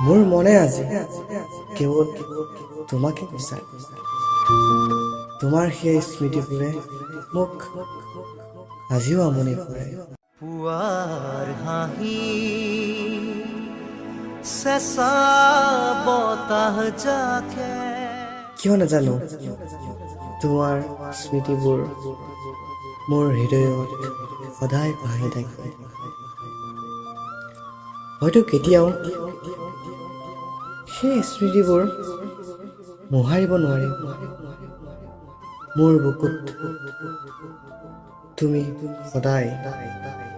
মোৰ মনে আজি কেৱল তোমাকে বিচাৰে। তোমাৰ সেই স্মৃতিবোৰে মোক আজিও আমনি কৰে। পুৱাৰ হাঁহি, চেঁচা বতাহ জাকে। কিয় নাজানো, তোমাৰ স্মৃতিবোৰ মোৰ হৃদয়ত সদায় ভাহি থাকে। হয়তো কেতিয়াও সেই স্মৃতিবোৰ মোহাৰিব নোৱাৰিম। মোৰ বুকুত তুমি সদায়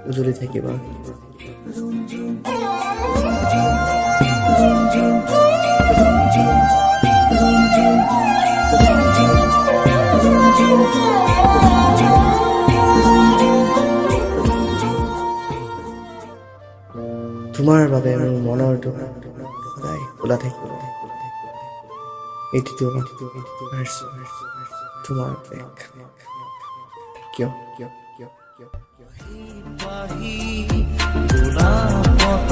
উজলি থাকিবা। তোমাৰ বাবে মোৰ মনৰ দুৱাৰ সদায় খোলা থাকিব। এইটো তোমাৰ অপেক্ষা কিয়? পাহি গোলাপতে।